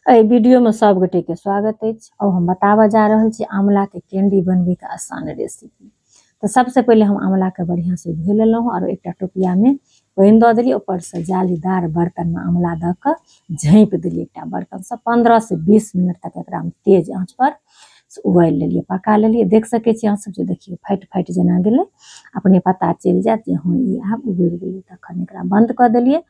एहि वीडियो में सब गोटे के स्वागत अछि। और हम बताबऽ जा रहल छी आंवला के कैंडी बनबै के आसान रेसिपी। तो सबसे पहले हम आंवला के बढ़िया से धो लेलहुँ और एकटा टोपिया में पानि दऽ देलियै, ऊपर से जालीदार बर्तन में आंवला दऽ कऽ झाँपि देलियै एकटा बर्तन से 15 से 20 मिनट तक एकरा हम तेज आँच पर उबालि लेलियै, पका लेलियै। देख सकै छी अहाँ सब जे देखियौ फाटि फाटि जेना गेलै, अपने पता चलि जायत जे हँ ई आब उबलि गेलै। तखन एकरा बंद कऽ देलियै,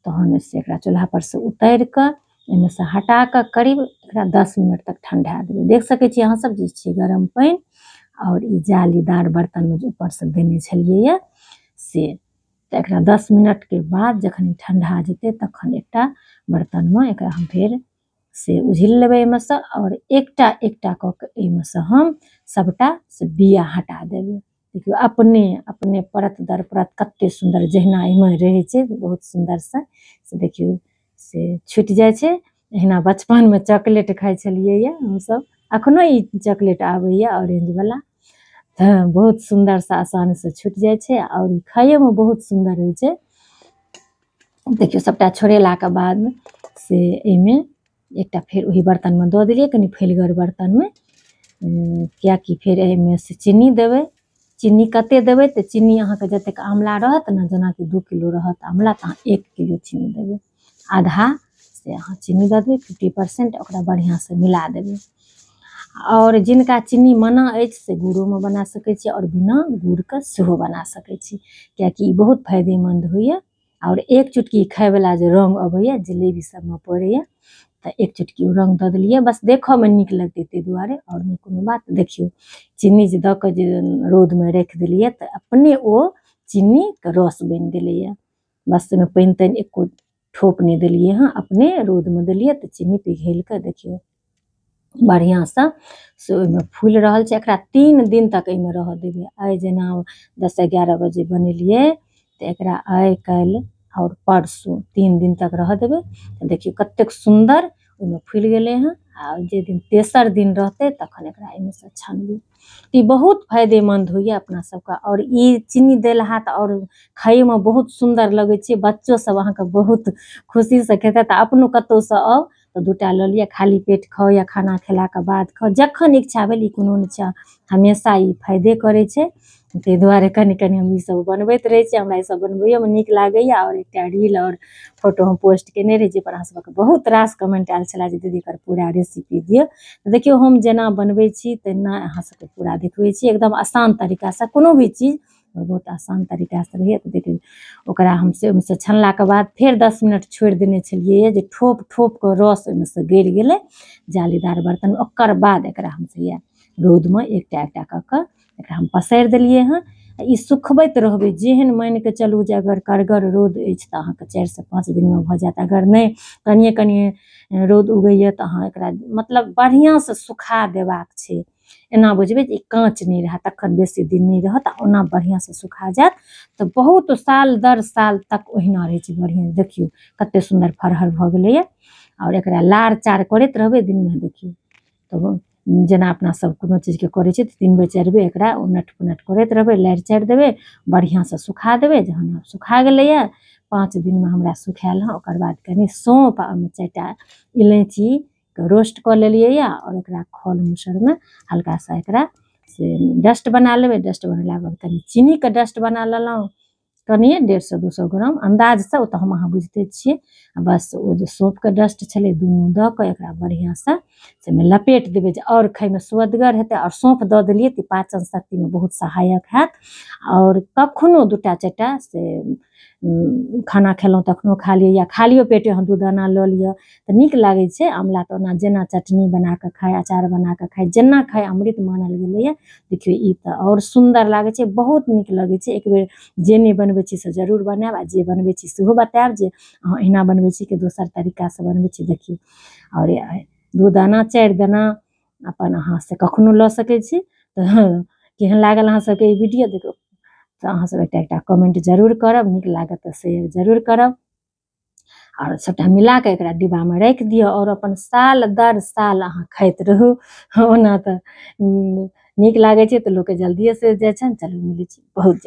तहन से एकरा चूल्हा पर से उतारि कऽ एहिमे से हटा कऽ करीब एकरा 10 मिनट तक ठंडा देबै। देख सकै छी अहाँ सब जे छै गरम पानि और ई जालीदार बर्तन में जे ऊपर से देने छलियै से। तऽ एकरा 10 मिनट के बाद जखन ठंडा जेतै तखन एकटा बर्तन में एकरा हम फेर से उझिल लेबै एहिमे से और एकटा एकटा कऽ के एहिमे से हम सबटा से बिया हटा देबै। देखियौ अपने अपने परत दर परत कते सुन्दर जहिना एहिमे रहै छै बहुत सुन्दर से देखियौ से छुटि जाइ छै। एहिना बचपन में चॉकलेट खाइ छलियै हमसब, अखनो ई चॉकलेट आबैया ऑरेंज वाला, तऽ बहुत सुन्दर से आसान से छुटि जाइ छै और खाइयो में बहुत सुन्दर होइ छै। देखियौ सबटा छोड़ेला के बाद से एहिमे एकटा फेर ओही बर्तन में दऽ देलियै, कनि फैलगर बर्तन में, कियाकि फेर एहिमे से चीनी देबै। चीनी कते देबै तऽ चीनी अहाँके जतेक आंवला रहत ने, जेनाकि 2 किलो रहत आंवला तऽ अहाँ 1 किलो चीनी देबै, आधा से अहाँ चीनी दऽ देबै, 50% ओकरा बढ़िआँ से मिला देबै। और जिनका चीनी मना अछि से गुड़ोमे बना सकै छी और बिना गुड़के सेहो बना सकै छी, कियाकि ई बहुत फायदेमंद होइया। और 1 चुटकी खायवला जे रंग अबैया जिलेबी सबमे पड़ैया, तऽ 1 चुटकी ओ रंग दऽ देलियै, बस देखऽमे नीक लगतै ताहि दुआरे, और नहि कोनो बात। देखियौ चीनी जे दऽ कऽ जे रौदमे राखि देलियै तऽ अपने ओ चीनीके रस बनि गेलैया, बस ओहिमे पानि तानि एको ठोप नहि देलियै हँ, अपने रौदमे देलियै तऽ चीनी पिघलि कऽ देखियौ बढ़िआँसँ से ओहिमे फूलि रहल छै। एकरा 3 दिन तक एहिमे रहऽ देबै। आइ जेना 10-11 बजे बनेलियै तऽ एकरा आइ काल्हि और परसू 3 दिन तक रहऽ देबै। तऽ देखियौ कतेक सुन्दर ओहिमे फूलि गेलै हँ। आ जे दिन तेसर दिन रहतै तखन एकरा एहिमे से छानबै। ई बहुत फायदेमंद होइया अपना सबके। और ई चीनी देलहा तऽ और खाइमे बहुत सुन्दर लगै छै, बच्चो सब अहाँके बहुत खुशीसँ खेतै। तऽ अपनो कतहुसँ आउ तऽ 2टा लऽ लिअ, खाली पेट खाउ या खाना खेलाके बाद खाउ, जखन इच्छा भेल। ई कोनो नहि छै, हमेशा ई फायदे करै छै। ताहि दुआरे कनि कनि हम ईसब बनबैत रहै छी, हमरा ईसब बनबैयोमे नीक लागैया। और एकटा रील और फोटो हम पोस्ट केने रही जाहिपर अहाँ सबके बहुत रास कमेंट आयल छलै जे दीदी एकर पूरा रेसिपी दियौ। देखियौ हम जेना बनबै छी तेना अहाँ सबके पूरा देखबै छी, एकदम आसान तरीकासँ। कोनो भी चीज बहुत आसान तरीकासँ रहैया। तऽ देखियौ ओकरा हम से ओहिमे से छनलाके बाद फेर 10 मिनट छोड़ि देने छलियै जे ठोप ठोपके रस ओहिमे से गड़ि गेलै जालीदार बर्तन। ओकर बाद एकरा हम से इएह रौदमे एकटा एकटा कऽ कऽ एकरा हम पसारि देलियै हँ। ई सुखबैत रहबै, जेहन मानिके चलू जे अगर कड़गर रौद अछि तऽ अहाँके 4 से 5 दिनमे भऽ जायत। अगर नहि कनिए कनिए रौद उगैया तऽ अहाँ एकरा मतलब बढ़िआँसँ सुखा देबाक छै। एना बुझबै जे ई काँच नहि रहत तखन बेसी दिन नहि रहत, आ ओना बढ़िआँसँ सुखा जायत तऽ बहुत साल दर साल तक ओहिना रहै छै बढ़िआँ। देखियौ कते सुन्दर फरहर भऽ गेलैया। आओर एकरा लार चार करैत रहबै दिनमे। देखियौ तऽ जेना अपना सब कोनो चीजके करै छै तऽ 3 बेर 4 बेर एकरा उनट पुनट करैत रहबै, लारि चारि देबै, बढ़िआँसँ सुखा देबै। जहन आब सुखा गेलैया 5 दिनमे हमरा सुखायल हँ। ओकर बाद कनि सौंफ आ ओहिमे 4टा इलायचीके रोस्ट कऽ लेलियै या और एकरा खल मुसरमे हल्का सा एकरा से डस्ट बना लेबै। डस्ट बनेलाके बाद कनि चीनीके डस्ट बना लेलहुँ, कनिए 150-200 ग्राम अन्दाजसँ, ओ तऽ हम अहाँ बुझिते छियै। आ बस ओ जे सौंफके डस्ट छलै दुनू दऽ कऽ एकरा बढ़िआँसँ से ओहिमे लपेट देबै जे आओर खाइमे सुअदगर हेतै। आओर सौंफ दऽ देलियै तऽ पाचन शक्तिमे बहुत सहायक हैत। आओर कखनो 2टा 4टा से खाना खेलहुँ तखनो खा लिअ, या खालियो पेटे अहाँ 2 दाना लऽ लिअ तऽ नीक लागै छै। आंवला तऽ ओना जेना चटनी बना कऽ खाइ, अचार बना कऽ खाइ, जेना खाइ अमृत मानल गेलैए। देखियौ ई तऽ आओर सुन्दर लागै छै, बहुत नीक लगै छै। एक बेर जे नहि बनबै छी से जरूर बनायब, आ जे बनबै छी सेहो बतायब जे अहाँ एहिना बनबै छी कि दोसर तरीकासँ बनबै छी। देखियौ आओर 2 दाना 4 दाना अपन अहाँ से कखनो लऽ सकै छी। तऽ केहन लागल अहाँ सबके ई वीडियो देखियौ तऽ अहाँ सब एकटा एकटा कमेंट जरूर करब, नीक लागत तऽ शेयर जरूर करब। और सबटा मिला कऽ एकरा डिब्बामे राखि दियौ और अपन साल दर साल अहाँ खाइत रहू। ओना तऽ नीक लागै छै तऽ लोकके जल्दिए सधि जाइ छनि। चलू मिलै छी बहुत जल्दी।